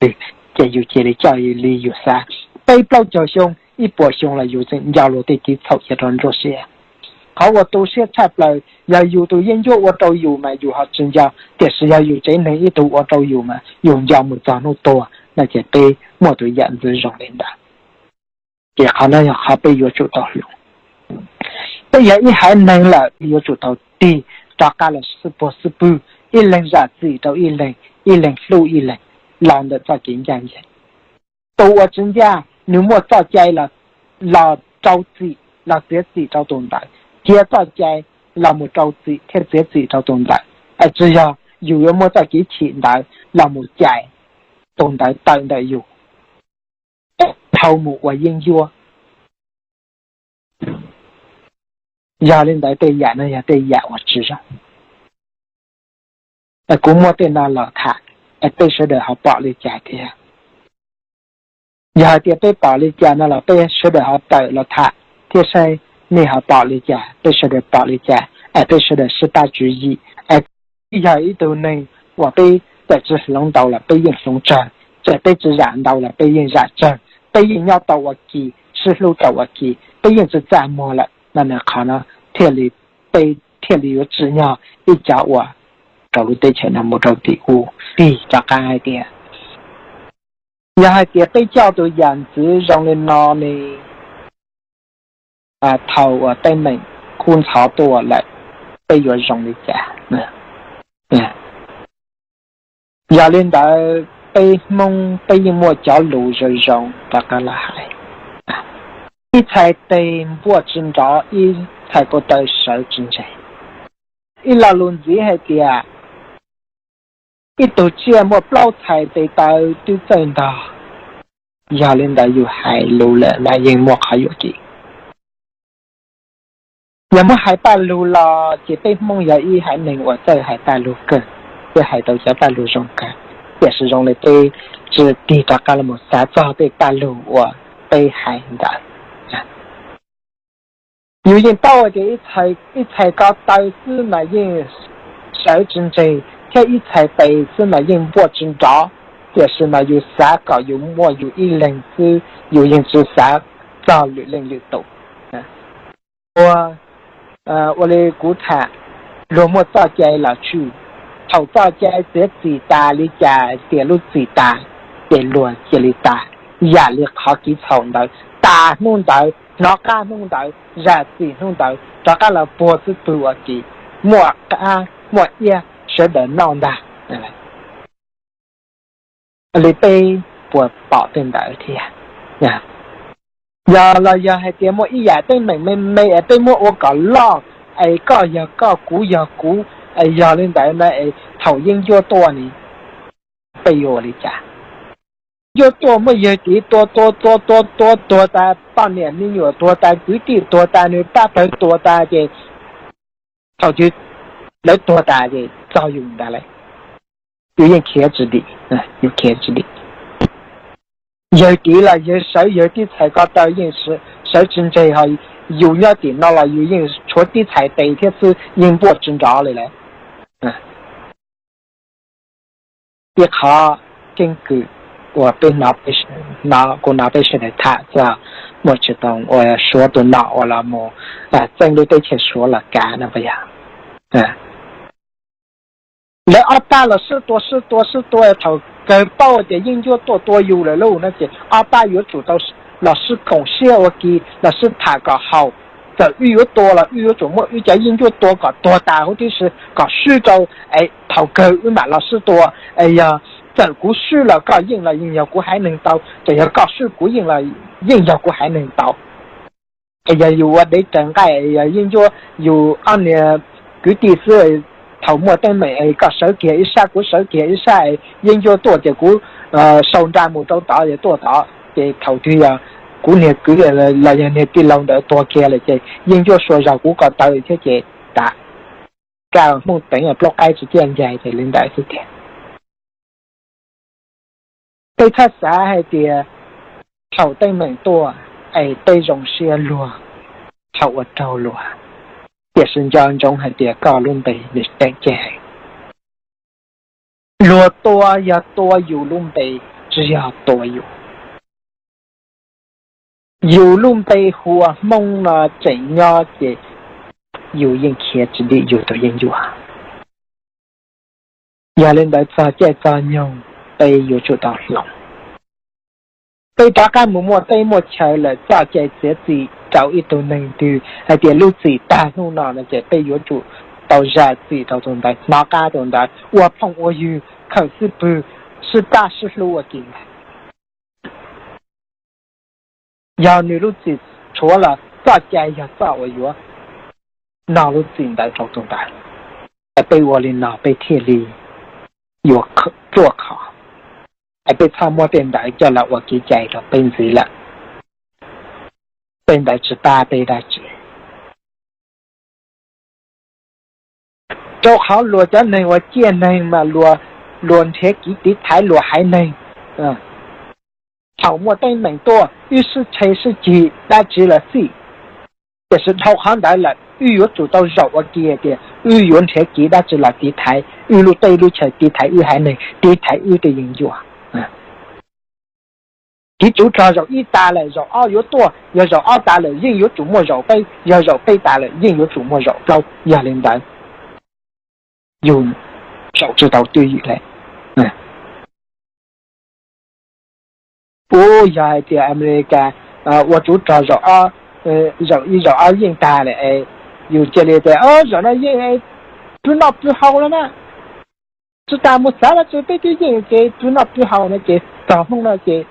Ces yus cia li coj li yus xav, peb plaub caug xyoo ib puas xyoo los yus tseem nco luag tej kev txhaum cia rau nruab siab. Qhov uas tu siab tshaj plaws yog yus tus yeeb ncuab ua rau yus mas yus ho tsis nco, tiam sis yog yus tsev neeg ib tug ua rau yus mas yus nco mus txog hnub tuag no ces peb muaj tus yam ntxwv zoo li ntawd. Ces qhov no yog qhov peb yuav tsum tau hloov. Peb yog ib haiv neeg lawm yuav tsum tau tig rov qab los sib puag sib pwg, ib leeg zam txim rau ib leeg, ib leeg hlub ib leeg los ntawm txoj kev ncaj ncees. Tus uas tsis ncaj nws muaj txoj cai los rau txim los txiav txim rau tus ntawd, cia txoj cai los mus rau txim thiab txiav txim rau tus ntawd, es tsis yog yus yuav muaj txoj kev chim ntawd los mus cais tus ntawd tawm ntawm yus dhau mus ua yeeb ncuab. Yog li ntawd tej yam no yog tej yam uas tsis zoo. Kuv muaj tej no los tham, es peb sawv daws ho pom li cas thiab? Yog hais tias peb pom li cas no los peb sawv daws ho tawm los tham thiab saib nej ho pom li cas, peb sawv daws pom li cas, es peb sawv daws sib pab tswv yim. Es yog ib tug neeg uas peb txawm tsis hloov ntau los peb yeej hloov tsawg, txawm peb tsis zam ntau los peb yeej zam tsawg, peb yeej nyob tau ua ke, sib hlub tau ua ke, peb yeej tsis txaj muag lawm no, qhov no thiaj li, peb thiaj li yuav tsim nyog ib cov uas rau lub teb chaws no mus rau tim ub. Tig rov qab hais tias yog hais tias peb coj tus yam ntxwv zoo li no ne, thaum uas teeb meem kub ntxhov tuaj lawm, peb yuav zoo li cas? Yog li ntawd peb Hmoob peb yeej muaj cov lus zoo zoo rov qab los hais, ib txhais tes npuaj tsis nrov, ib txhais ko taw sawv tsis ntseg. Ib lo lus ntxiv hais tias ib tug tsiaj muaj plaub txhais tes taw twb txawj ntog. Yog li ntawd yus hais lus lawm mas yeej muaj qhov yuam kev. Yog muab hais paj lug los ces peb Hmoob yog ib haiv neeg uas txawj hais paj lug kawg, thiab hais tau cov paj lug zoo kawg, tiam sis zoo li peb tsis tig rov qab los xav txog tej paj lug uas peb hais ntawd. Yus yeej paub tias ib txhais ko taw xwb mas yeej sawv tsis ntseg, thiab ib txhais tes xwb mas yeej npuaj tsis nrov, tiam sis mas yus xav kom yus muaj yus ib leeg xwb, yus yeej tsis xav txog lwm leej lwm tus. Ua, ua li kuv tham, luag muaj txoj cai los tswj, thaum txoj cai txiav txim tas li cas tias lub txim tas, ces luag cia li tas. Yam li qhov kev txhaum ntawd tas hnub ntawd, hnov qab hnub ntawd, zam txim hnub ntawd, rov qab los puag xwb pwg ua ke, muaj qab muaj iab sawv daws noj ntag. Li peb puas pom tej ntawd thiab? Yog los yog hais tias muaj ib yam teeb meem me me es peb muab ua kom loj, es koj yog koj kuv yog kuv, es yog li ntawd na es thaum yeeb ncuab tuaj ne, peb yuav ua li cas? Yeeb ncuab tuaj muaj yawg txiv tua tua tua tua tua tuag tas, poj niam me nyuam tuag tas, kwv tij tuag tas, nws pab pawg tuag tas ces thaum twg lawv tuag tas ces txog yus ntag lawm. Yus yeej khiav tsis dim, yus khiav tsis dim. Yawg txiv los yawg sawv yawg tib txhais ko taw yeej sawv tsis ntseg, ho yus nyob tim no los yus yeej tshuav tib txhais tes thiab xwb yeej npuaj tsis nrov li lawm. Ib qhov keeb kwm uas peb hnov, kuv hnov peb sawv daws tham txog Muaj Tsis Toos uas Suav tus nom uas los mus txeeb lub teb chaws Suav los kav no puas yog? Lawv ob pab los sib tua sib tua sib tua thaum kawg paub tias yeeb ncuab tuaj tua yus lawm lauj no ces ob pab yuav tsum tau los sib koom siab ua ke los sib tham kom haum. Txawm wb yuav tua los wb yuav tsum muab wb cov yeeb ncuab tua kom tuag tas huv tib si kom swb rau, es thaum kawg wb mam los sib tua. Es yog txawm kuv swb los koj yeej los yeej yog kuv haiv neeg tau, txawm yog koj swb kuv yeej los yeej yog kuv haiv neeg tau. Es yog yus ua dev raws nqaij, yog yeeb ncuab yus ob niag kwv tij xwb, thaum muaj teeb meem es koj sawv kiag ib sab kuv sawv kiag ib sab, yeeb ncuab tuaj ces kuv sau nra mus rau tod es tuaj tod ces thaum twg yog kuv niag kwv los yog niag tij laug ntawd tuag kiag lawm ces yeeb ncuab sua zaum kuv ko taw thiab ces tas. Kaj Hmoob teev plaub qaib tsis ciaj ncaig ces li ntawd xwb tiag. Peb txhob xav hais tias thaum teeb meem tuaj es peb zoo siab luag, thaum ua raug luag, tiam sis nco ntsoov hais tias koj lub npe nws tseem ceeb heev. Luag tua yog tua yus lub npe, tsis yog tua yus. Yus lub npe hu ua Hmoob no tseem nyob ces yus yeej khiav tsis dim yus tus yeeb ncuab. Yog li ntawd txog caij txog nyoog peb yuav tsum tau hloov. Peb rov qab mus muaj teb muaj chaw lawm, txoj cai txiav txim rau ib tug neeg twg hais tias lub txim tag hnub no no ces peb yuav tsum tau zam txim rau tus ntawd, hnov qab tus ntawd, ua phooj ua ywg, khawm xwb pwg, sib pab sib hlub ua ke ntag. Yog nws lub txim tshuav los txoj cai yog txoj uas yuav no lub txim ntawd rau tus ntawd. Es peb ua li no peb thiaj li yuav txuaj qhov, es peb txhob muab tej ntawd coj los ua kev cai rau peb ntxiv lawm. Tej ntawd tsis pab peb dab tsi. Rau qhov luag cov neeg uas ciaj neeg mas luag nrhiav kev tiv thaiv luag haiv neeg. Thaum muaj teeb meem tuaj wb sib tshe sib cig dab tsi los xij, tiam sis dhau qhov ntawd lawm wb yuav tsum tau zaum ua ke tias wb yuav nrhiav kev dab tsi los tiv thaiv wb lub teb lub chaw, tiv thaiv wb haiv neeg, tiv thaiv wb tej yeeb ncuab. Kev tsov rog zaum ib tas lawm zaum ob yuav tuaj, yog zaum ob tas lawm yeej yuav tsum muaj zaum peb, yog zaum peb tas lawm yeej yuav tsum muaj zaum plaub. Yog li ntawd yus zaum tsis tau twj ywm lawm. Ub, yog hais tias Amelikas ua tsov rog zaum ob, zaum ib zaum ob yeej tag lawm es yus cia li tias zaum no yeej pw noj pw haus lawm na, tsis tas mus xav los tsis peb twb yeej ces pw noj pw haus no ces txog hnub no ces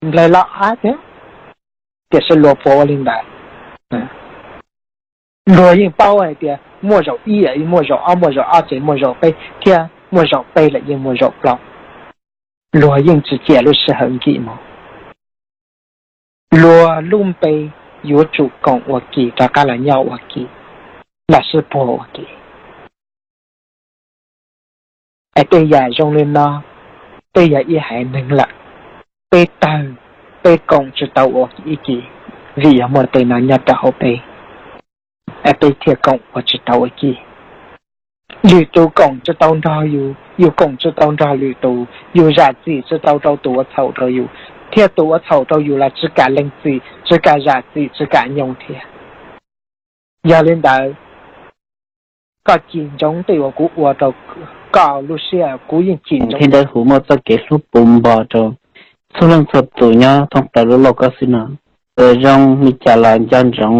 nplaig los av thiab. Tiam sis luag puas ua li ntawd? Luag yeej paub hais tias muaj zaum ib, muaj zaum ob, muaj zaum ob ces muaj zaum peb thiab, muaj zaum peb lawm yeej muaj zaum plaub. Luag yeej tsis cia lub sij hawm nkim mus. Luag lub npe yuav tsum koom ua ke rov qab los nyob ua ke, los sib puag ua ke. Es tej yam zoo li no, peb yog ib haiv neeg lawm, peb tawg, peb koom tsis tau ua ib ke, vim yog muaj tej no nyob rau hauv peb, es peb thiaj koom ua tsis tau ua ke. Lwm tus koom tsis tau nrog yus, yus koom tsis tau nrog lwm tus, yus zam txim tsis tau rau tus ua txhaum rau yus, thiab tus ua txhaum rau yus los tsis kam lees txim, tsis kam zam txim, tsis kam nyob thiab. Yog li ntawd, koj cim ntsoov tej uas kuv ua rau koj lub siab, kuv yeej cim ntsoov. Thiab Dawb Huv muaj txoj kev hlub puv npo rau txhua leej txhua tus nyob thoob plaws lub lauj kaub xwb no. Ua zoo li cas los nco ntsoov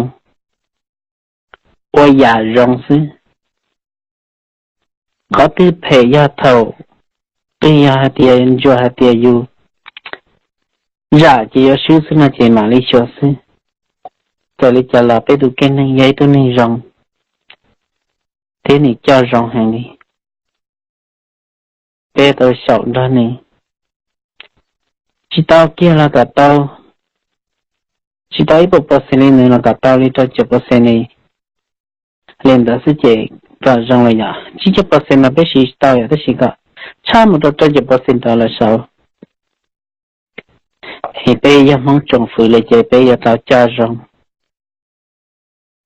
ua yam zoo xwb. Qhov twg phem yog thaum twg yog hais tias ntsuas hais tias yus zam ces yuav swb xwb no ces mam li xyuas xwb. Txawm li cas los peb tus kheej neeg yog ib tug neeg zoo thiab nws coj zoo heev li. Peb tau xyaum nrog nws, tsis tau kiag los kom tau, tsis tau ib puas percent li nws los kom tau li rau caum percent li. Li ntawd xwb ces kom zoo lawm yom. Tsib caug percent no peb siv tsis tau yom, tab sis kom tshaj mus rau rau caum percent ntawd lawm saud. Es peb yog Hmoob tsoom fwv li ces peb yuav tau coj zoo,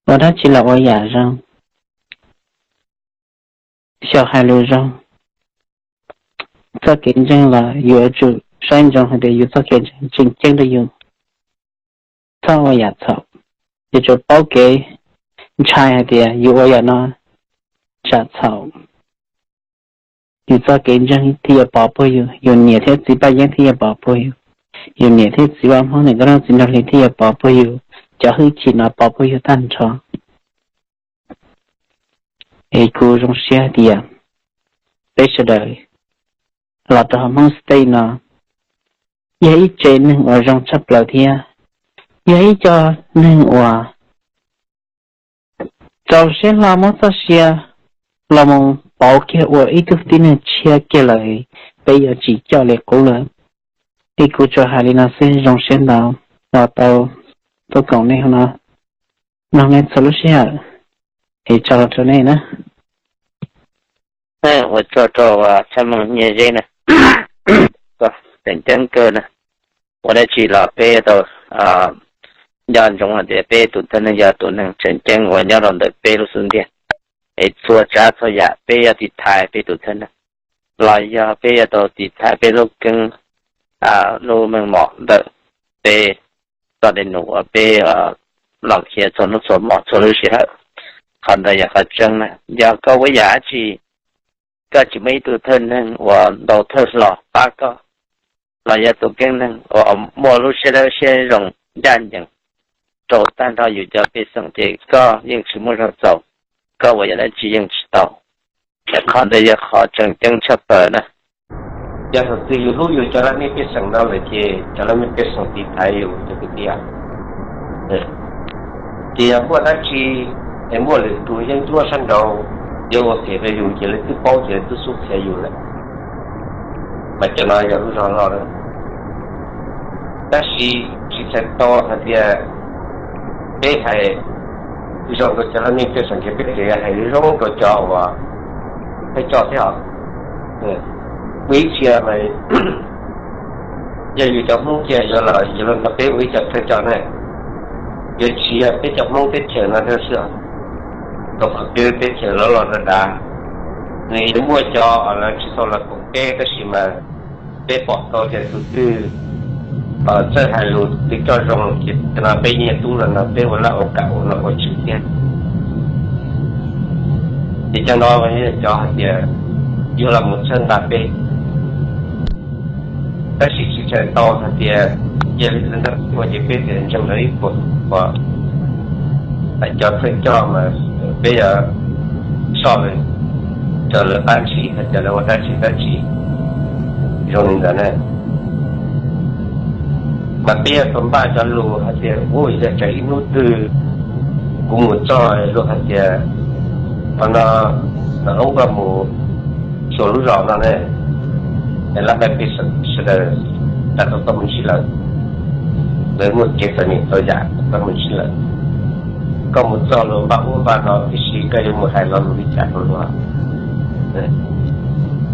ua dab tsi los ua yam zoo, xyaum hais lus zoo. Txoj kev ntseeg los yuav tsum saib ntsoov hais tias yus txoj kev ntseeg tseem ceeb rau yus, txhob ua yam txhaum. Yuav tsum paub kev ntshai hais tias yus ua yam no tsam txhaum, yus txoj kev ntseeg thiaj yuav pov puag yus, yus niam thiab txiv Paj Yeeb thiaj yuav pov puag yus, yus niam thiab txiv Vaj Hmoob niam nkauj nraug txiv nraug hli thiaj yuav pov puag yus, cov hwj chim no pov puag yus tag nrho. Es kuv zoo siab hais tias peb sawv daws los rau hauv Hmoob State no yog ib tsev neeg uas zoo tshaj plaws thiab yog ib co neeg uas txaus siab hlo muab txoj sia los mus pauv kiag ua ib tug tib neeg tshiab kiag lawm, peb yuav tsis coj li qub lawm. Es kuv tsuas hais li no xwb, zoo siab ntau uas tau tuaj koom nej hauv no, mloog nej txhua lub sij hawm, es tso los rau nej na. Ua tsaug rau Tshaj Meej Nyiaj Zeb na, tseem ceeb kawg na. Ua dab tsi los peb tau nco ntsoov hais tias peb tus thawj neeg yog tus neeg tseem ceeb uas nyob rau ntawm peb lub xub ntiag, es txhua tsav txhua yam peb yuav tiv thaiv peb tus thawj neeg. los yog peb yuav tau tiv thaiv peb lub keeb, lub meej mom ntawm peb txoj dej num uas peb los khiav txhua hnub txhua hmo txhua lub sij hawm. Qhov ntawd yog qhov tseeb na. Yog koj ua yam dab tsi, koj tsis muaj ib tug thawj neeg uas ntaus thawj hlo pab koj, los yog tus keeb neeg uas muaj lub siab dawb siab zoo ncaj ncees rau tag nrho yus cov pej xeem ces koj yeej tsis muaj zog txaus, koj ua yam dab tsi yeej tsis tau. Qhov ntawd yog qhov tseem ceeb tshaj plaws na. Yog thaum twg yus hlub yus cov laj mej pej xeem no lawm ces cov laj mej pej xeem tiv thaiv yus cov kwv tij. Ces yog muaj dab tsi es muaj lwm tus yeeb ncuab sab nraud yuav ua phem rau yus ces lawv twb paub ces lawv twb xub txhiav yus lawm. Mas cov no yog lub zog loj lawm. Tab sis tsis txhais tau hais tias peb hais zoo rau cov laj mej pej xeem ces peb tseem hais zoo rau cov uas peb coj thiab os. Ua ib txhia mas yog yus cov Hmoob cia yuav los yuav los nrog peb ua ib co thawj coj na, yuav tsis yog peb cov Hmoob teb chaws no thiab xwb os. Rau qhov peb teb chaws loj loj dav dav, nws yuav muaj cov uas lawv tsis tau los koom peb tab sis mas peb pom tau tias tus twg txawj hais lus twg coj zoo ces cov no peb nyiag tub los no peb ua laj ua kam ua nom ua tswv thiab. Ces cov no yog cov hais tias yuav los mus txhawb nqa peb. Tab sis tsis txhais tau hais tias cia li ntawd ua ces peb tseem ntseeg lawv ib puas, uas cov thawj coj mas peb yuav soj lawv, raws lawv qab ntsis hais tias lawv ua dab tsi dab tsi zoo li ntawd na. Mas peb yuav tau npaj cov lus hais tias ua yog tsam ib hnub twg kuv mus txog luag hais tias qhov no, Hmoob koj mus xyuas lub zos no ne, laj mej pej xeem sawv daws tau tau mus ntsib lawm, lawv muaj kev txom nyem txaus yam tau mus ntsib lawm. Koj mus txog luag npaj ub npaj no tib si koj yuav mus hais lo lus li cas rau luag?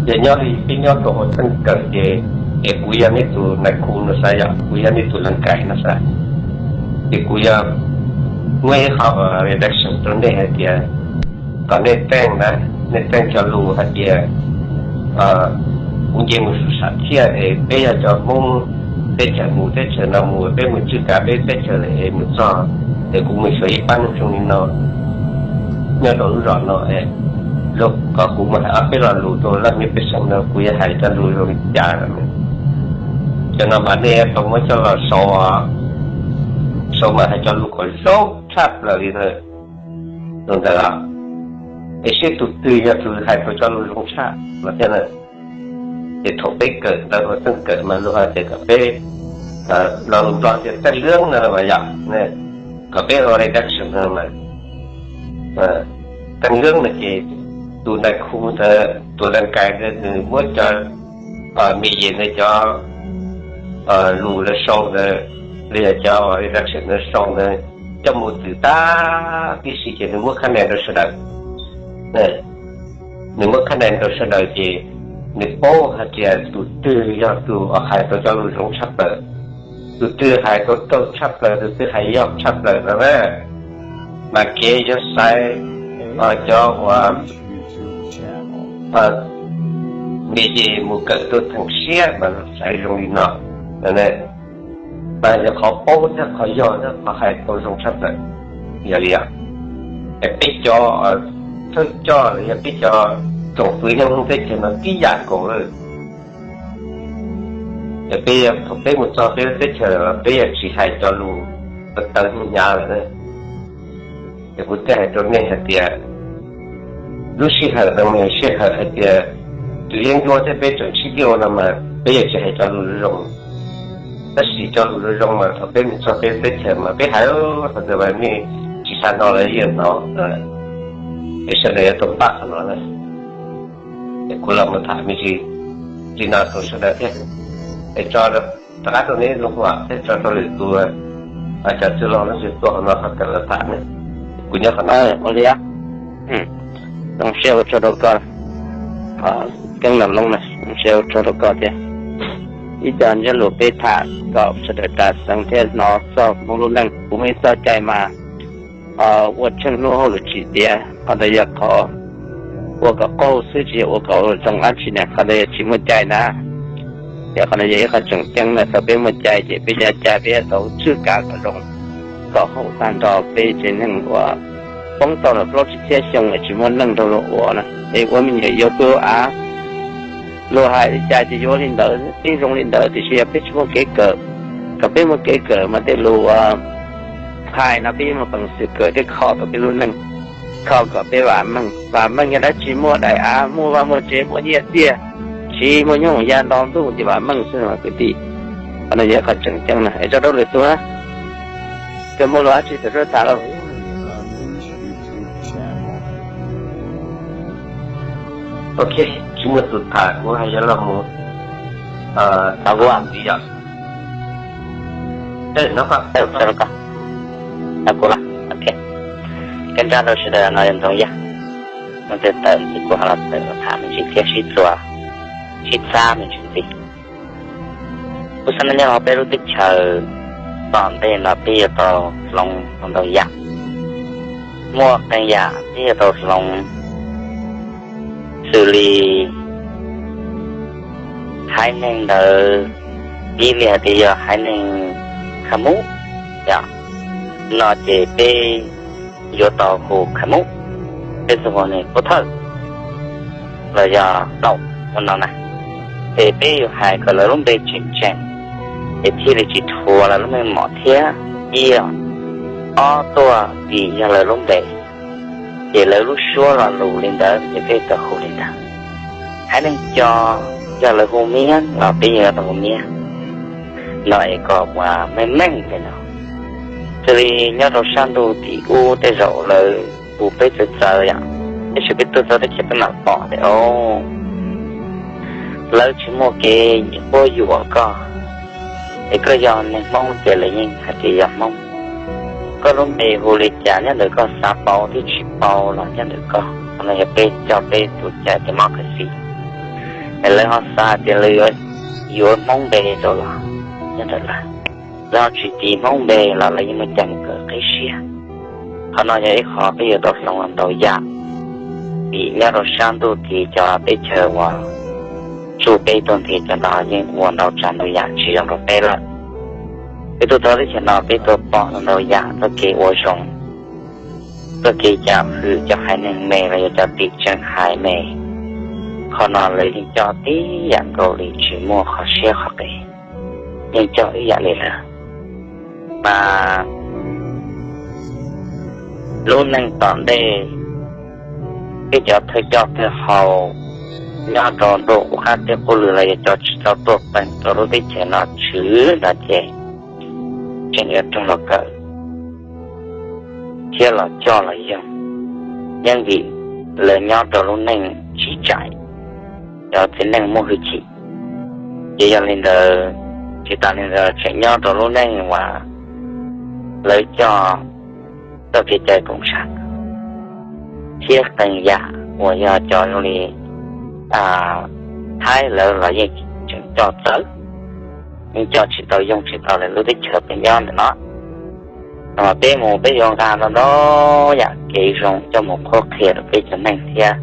Ces nyob li peb nyob rau hauv txheej kawm ces, es kuv yog nej tus nais khu no xav yom, kuv yog nej tus leej kais no xav, ces kuv yog muaj ib qho redaction rau nej hais tias kom nej teej na, nej teej cov lus hais tias kuv nce mus sam thiaj es peb yog cov Hmoob teb chaws mus teb chaws no mus, peb mus tswj kav peb teb chaws lawm es mus txog es kuv mus xyuas ib pab neeg zoo li no nyob rau lub zos no, kom kuv mus hais ob peb lo lus rau laj mej pej xeem no kuv yuav hais cov lus zoo li cas. Cov no mas nej tau muab coj los sau, sau mas hais cov lus kom zoo tshaj plaws li ntawd, tus ntawd os. Es seb tus twg yog tus hais tau cov lus zoo tshaj los thiab na. Ces thaum peb kawm ntawv hauv txheej kawm mas luag hais tias kom peb, lo lus Nplog tias teej lwb no mas yom, kom peb ua redaction no mas teej lwb no ces tus nais khu ntawd tus leej kais ntawd nws muab cov me yem ntawd cov lus lawv sau ntawd, los yog cov redaction lawv sau ntawd coj mus twm tag tib si ces nws muab khab nais rau sawv daws. Nws muab khab nais rau sawv daws ces nws paub hais tias tus twg yog tus hais tau cov lus zoo tshaj plaws, tus twg hais tau raug tshaj plaws, tus twg hais yog tshaj plaws no na. Mas kev yuav xaiv cov uas me ces mus kawm rau theem siab mas xaiv zoo li no, mas yog qhov paub thiab qhov yog thiab qhov hais tau zoo tshaj plaws. Yog li, es peb cov thawj coj los yog peb cov tsoom fwv Hmoob teb chaws no tib yam nkaus lawm. Es peb, thaum peb mus txog peb lub teb chaws peb yuav tsis hais cov lus tawv hnyav lawm. Es kuv thiaj hais rau nej hais tias lub sij hawm no mas yog sij hawm hais tias tus yeeb ncuab thiab peb tseem sib ntiag no mas peb yuav tsis hais cov lus zoo. Tab sis cov lus zoo mas thaum peb mus txog peb lub teb chaws mas peb hais, thaum ntawd mas nej tsis xav hnov los yeej hnov. Es sawv daws yuav tau npaj qhov no na. Es kuv los mus tham me ntsis li no rau sawv daws thiab. Es tso rov qab rau nej zoo huam thiab tso rau lwm tus, cov txwj laug leej twg tuaj qhov no qhov kawm los tham ne. Kuv nyob qhov no. Ua li, zoo siab ua tsaug rau koj, Keeb Nom Loob na, zoo siab ua tsaug rau koj thiab. Ib co ntsiab lus peb tham kom sawv daws ras xeev thiab hnov txog Hmoob lub neej. Kuv muaj ib txoj cai mas ua tsheej hnub hauj lwm tsis tiav, qhov ntawd yog qhov ua kom qaug xwb tsis yog ua kom zoo dab tsi na, qhov ntawd yog tsis muaj cai na. Ces qhov no yog ib qho tseem ceeb na, thaum peb muaj cai ces peb cov cai peb yuav tau tswj kav kom zoo, kom haum tag nrho peb tsev neeg uas poob tau los plaub tsib txhiab xyoo es tsis muaj neeg rau luag ua na. Es ua me nyuam yuav pw hauv av, luag hais li cas ces yuav li ntawd, peb zoo li ntawd, tiam sis yog peb tsis muaj kev kawm, kom peb muaj kev kawm mas tej lus hais no peb yuav muaj peev xwm kawm thiab kho tau peb lub neej, kho kom peb vam meej. Vam meej yog dab tsi? Muaj daim av, muaj vaj muaj tsev, muaj nyiaj txiag, siv muaj nyob hoos ya nto ntuj ces vam meej xwb no kwv tij. Qhov no yog qhov tseem ceeb na, es tso rau lwm tus na, kawg muaj lus dab tsi txawm rau tham lauj. Ok, tsis muaj tus tham kuv hais yuav los mus tau ua ntxiv yom. Kuv, ok, kab nrab rau sawv daws no yog Ntxoov Yaj, no tes tawm ntxiv kuv ho los tawm tham me ntsis thiab sib txuas sib txhab me ntsis ntxiv. Kuv xav no nyob hauv peb lub teb chaws tom ntej no peb yuav tau hloov ntau yam, muaj qee yam peb yuav tau hloov, xws li haiv neeg ntawd, ib li hais tias yog haiv neeg Khaj Muj, yog no ces peb yuav tau hu Khaj Muj, peb txhob hu Pub Thawj los yog Daum ua no na. Ces peb yuav hais kom lawv lub npe tseem tseem, ces thiaj li tsis rhuav lawv lub meej mom thiab. Ib, ob tuaj vim yog lawv lub npe, ces lawv lub suab lo lus li ntawd ces peb tau hu li ntawd. Haiv neeg Co, yog lawv hu Miab los peb yuav tau hu Miab no es kom ua meej meej li no. Xws li nyob rau sab ntuj tim ub tej zaum lawv hu peb txawv txawv yom, tab sis peb tuaj txog teb chaws peb mam pom tias o, lawv tsis muaj kev quab yuam koj, es koj yog neeg Hmoob ces lawv yeej hais tias yog Hmoob. Koj lub npe hu li cas nyob ntawm koj, xav pauv thiab tsis pauv los nyob ntawm koj. Qhov no yog peb coj peb tus cai democracy, es lawv ho xav hais tias lawv yuav yuav Hmoob npe rau los nyob ntawm lawv, lawv ho tsis tis Hmoob npe los lawv yeej muaj cai mus kawm qib siab. Qhov no yog ib qho peb yuav tau hloov los ntau yam, vim nyob rau sab ntuj tid cov teb chaws uas tsuj peb tuaj nrhiav cov no yeej ua ntau tsav ntau yam tsis zoo rau peb lawm. Peb tuaj txog teb chaws no peb tuaj pom ntau yam txoj kev ua zoo, txoj kev cam hwm cov haiv neeg me los yog cov tim tseem haiv me. Qhov no lawv yeej coj tib yam nkaus li tsis muaj qhov siab qhov qis, yeej coj ib yam li lawm. Mas lub neej tom ntej, peb cov thawj coj thawj hau nyob rau ntuj qub qab teb qub lw los yog cov tsis tau tuaj peem rau lub teb chaws no tshwm no ces tseem yuav roog los kawm thiab los coj los yoog, yeej vim lawv nyob rau lub neej sib tsaim, cov txiv neej muaj hwj chim. Ces yog li ntawd, tsis tas li ntawd tseem nyob rau lub neej uas lawv coj txoj kev cai koom tshaj thiab qee yam uas yog cov zoo li Thaib lawv los yeej tseem coj txawv, yeej coj tsis tau yoog tsis tau li lub teb chaws peb nyob ntawm no. Peb mus peb yuav nqa ntau ntau yam kev zoo coj mus qhuab qhia rau peb cov neeg thiab.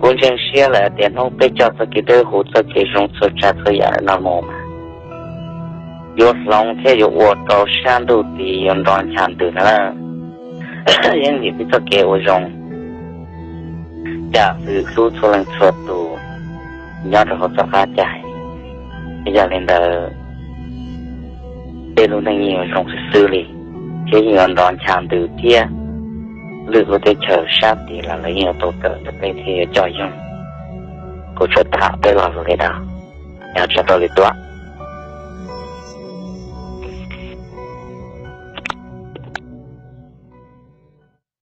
Kuv ntseeg siab lawm tias hnub peb coj txoj kev dawb huv txoj kev zoo txhua tsav txhua yam no mus mas yuav hloov thiab yuav ua rau sab ntuj tid yuav nrov ncha ntws na. Yeej vim peb txoj kev ua zoo cam hwm hlub txhua leej txhua tus nyob rau hauv txoj qab cai. Yog li ntawd, peb lub neej yeej yuav zoo xwb xwb li, thiab yeej yuav nrov ncha ntws thiab. Lwm lub teb chaws sab tid los lawv yeej yuav tau kawm ntawm peb thiab yuav coj yoog. Kuv tsuas tham peb lo lus li no, yog tso rau li tuaj.